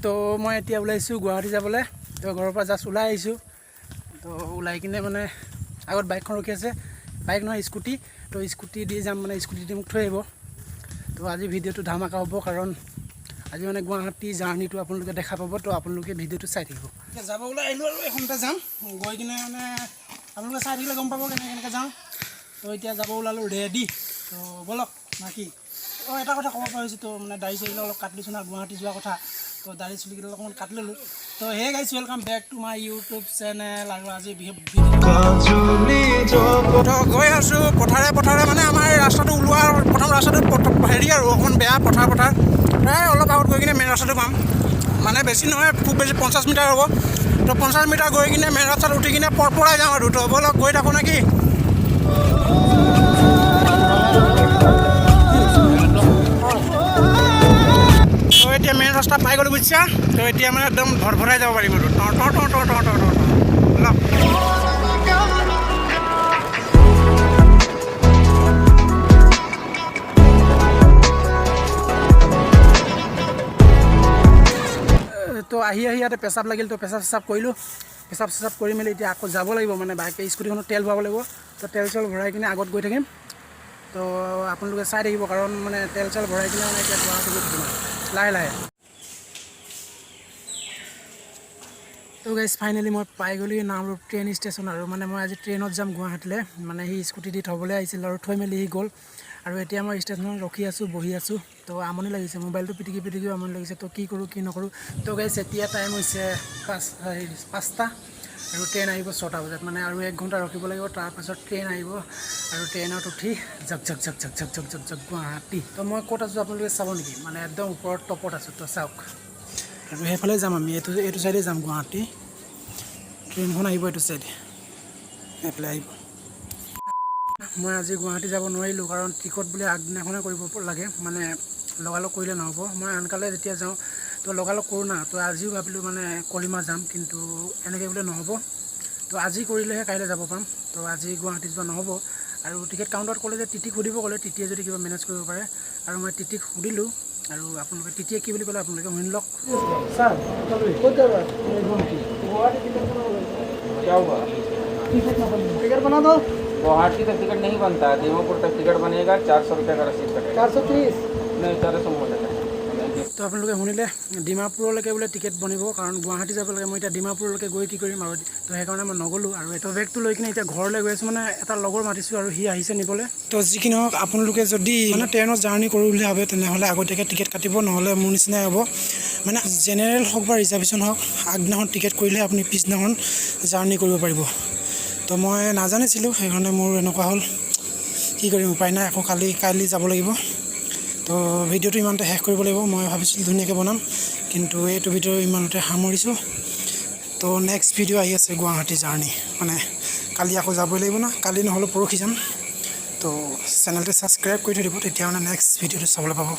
তো মই এতিয়া ওলাইছোঁ গুৱাহাটী যাবলৈ। তো ঘৰৰ পৰা জাষ্ট ওলাই আহিছোঁ। তো ওলাই কিনে মানে আগত বাইকখন ৰখি আছে, বাইক নহয় স্কুটি। তো স্কুটি দি যাম, মানে স্কুটি দি মোক থৈ আহিব। তো আজি ভিডিঅ'টো ধামাকা হ'ব, কাৰণ আজি মানে গুৱাহাটী জাৰ্ণিটো আপোনালোকে দেখা পাব। তো আপোনালোকে ভিডিঅ'টো চাই থাকিব। এতিয়া যাব ওলাই আহিলোঁ আৰু এখনতে যাম গৈ কিনে মানে আপোনালোকে চাই থাকিলে গম পাব কেনেকৈ কেনেকৈ যাওঁ। তো এতিয়া যাব ওলালোঁ, ৰেডি। তো ব'লক নাকি। অঁ, এটা কথা ক'ব পাৰিছোঁ। তো মানে দাড়ি চাড়িবিলাক অলপ কাটি লৈছোঁ না, গুৱাহাটী যোৱা কথা, তো দাড়ি চুলিকেইডাল অকণমান কাটি ল'লোঁ। তো hey guys, welcome back to my YouTube channel. আৰু আজি তো গৈ আছোঁ পথাৰে পথাৰে। মানে আমাৰ এই ৰাস্তাটো ওলোৱাৰ প্ৰথম ৰাস্তাটোত হেৰি আৰু অকণমান বেয়া, পথাৰ পথাৰ। প্ৰায় অলপ আগত গৈ কিনে মেইন ৰাস্তাটো পাম। মানে বেছি নহয়, খুব বেছি 50 মিটাৰ হ'ব। তো 50 মিটাৰ গৈ কিনে মেইন ৰাস্তাত উঠি কিনে পৰপৰাই যাওঁ আৰু। তো ব'লক, গৈ থাকোঁ নেকি। তো এতিয়া মেইন ৰাস্তা পাই গ'লোঁ, বুজিছা। তো এতিয়া মানে একদম ভৰভৰাই যাব পাৰিম আৰু ট ট ট ট ট ট ট ট। তো আহি আহি ইয়াতে পেচাব লাগিল। তো পেচাব চেচাব কৰিলোঁ। পেচাব চেচাব কৰি মেলি এতিয়া আকৌ যাব লাগিব। মানে বাইক স্কুটিখনত তেল ভৰাব লাগিব। তো তেল চেল ভৰাই কিনে আগত গৈ থাকিম। তো আপোনালোকে চাই থাকিব, কাৰণ মানে তেল চেল ভৰাই কিনে মানে এতিয়া গুৱাহাটী গৈ থাকিম আৰু লাহে লাহে। তো গাইজ, ফাইনেলি মই পাই গ'লোঁ নামৰূপ ট্ৰেইন ষ্টেচন। আৰু মানে মই আজি ট্ৰেইনত যাম গুৱাহাটীলৈ। মানে সি স্কুটি দি থ'বলৈ আহিছিল আৰু থৈ মেলি সি গ'ল। আৰু এতিয়া মই ষ্টেচনত ৰখি আছোঁ, বহি আছোঁ। তো আমনি লাগিছে, মোবাইলটো পিটিকি পিটিকিও আমনি লাগিছে। তো কি কৰোঁ কি নকৰোঁ। তো গাইজ, এতিয়া টাইম হৈছে 5টা আৰু ট্ৰেইন আহিব 6টা বজাত। মানে আৰু এক ঘণ্টা ৰখিব লাগিব, তাৰপাছত ট্ৰেইন আহিব আৰু ট্ৰেইনত উঠি জক জক জক জক জক জক জক জক গুৱাহাটী। তো মই ক'ত আছোঁ আপোনালোকে চাব নেকি? মানে একদম ওপৰত টপত আছোঁ। তো চাওক, আৰু সেইফালে যাম আমি, এইটো চাইডে যাম গুৱাহাটী। ট্ৰেইনখন আহিব এইটো চাইডে, এইফালে আহিব। মই আজি গুৱাহাটী যাব নোৱাৰিলোঁ, কাৰণ টিকট বোলে আগদিনাখনে কৰিব লাগে, মানে লগালগ কৰিলে নহ'ব। মই আনকালে যেতিয়া যাওঁ তো লগালগ কৰোঁ না। তো আজিও ভাবিলোঁ মানে কৰিম আৰু যাম, কিন্তু এনেকৈ বোলে নহ'ব। তো আজি কৰিলেহে কাইলৈ যাব পাম। তো আজি গুৱাহাটী যোৱা নহ'ব। আৰু টিকেট কাউণ্টাৰত ক'লে যে টিটিক সুধিব ক'লে, টিটিয়ে যদি কিবা মেনেজ কৰিব পাৰে। আৰু মই টিটিক সুধিলোঁ আৰু আপোনালোকে টিটিয়ে কি বুলি ক'লে আপোনালোকে শুনি লওক। ছাৰ, ক'ত যাবা? গুৱাহাটী। গুৱাহাটী টিকেট বনাব লাগিব। क्या हुआ? টিকেট নাপালোঁ। टिकट बना दो। गुवाहाटी तक टिकट नहीं बनता है, दीमापुर तक टिकट बनेगा, 400 रुपये का रसीद कटेगा। 430। नहीं, 400 बोलेगा। তো আপোনালোকে শুনিলে, ডিমাপুৰলৈকে বোলে টিকেট বনিব, কাৰণ গুৱাহাটী যাব লাগে। মই এতিয়া ডিমাপুৰলৈকে গৈ কি কৰিম? আৰু তো সেইকাৰণে মই নগ'লোঁ। আৰু এইটো বেগটো লৈ কিনে এতিয়া ঘৰলৈ গৈ আছোঁ। মানে এটা লগৰ মাতিছোঁ আৰু সি আহিছে নিবলৈ। তো যি কি নহওক, আপোনালোকে যদি মানে ট্ৰেইনত জাৰ্ণি কৰোঁ বুলি ভাবে, তেনেহ'লে আগতীয়াকৈ টিকেট কাটিব, নহ'লে মোৰ নিচিনাই হ'ব। মানে জেনেৰেল হওক বা ৰিজাৰ্ভেশ্যন হওক, আগদিনাখন টিকেট কৰিলে আপুনি পিছদিনাখন জাৰ্ণি কৰিব পাৰিব। তো মই নাজানিছিলোঁ, সেইকাৰণে মোৰ এনেকুৱা হ'ল। কি কৰিম, উপায় নাই। আকৌ কালি যাব লাগিব। তো ভিডিঅ'টো ইমানতে শেষ কৰিব লাগিব। মই ভাবিছিলোঁ ধুনীয়াকৈ বনাম, কিন্তু এইটো ভিডিঅ' ইমানতে সামৰিছোঁ। তো নেক্সট ভিডিঅ' আহি আছে গুৱাহাটী জাৰ্ণি। মানে কালি আকৌ যাবই লাগিব না, কালি নহ'লেও পৰহি যাম। তো চেনেলটো ছাবস্ক্ৰাইব কৰি থৈ দিব, তেতিয়া মানে নেক্সট ভিডিঅ'টো চাবলৈ পাব।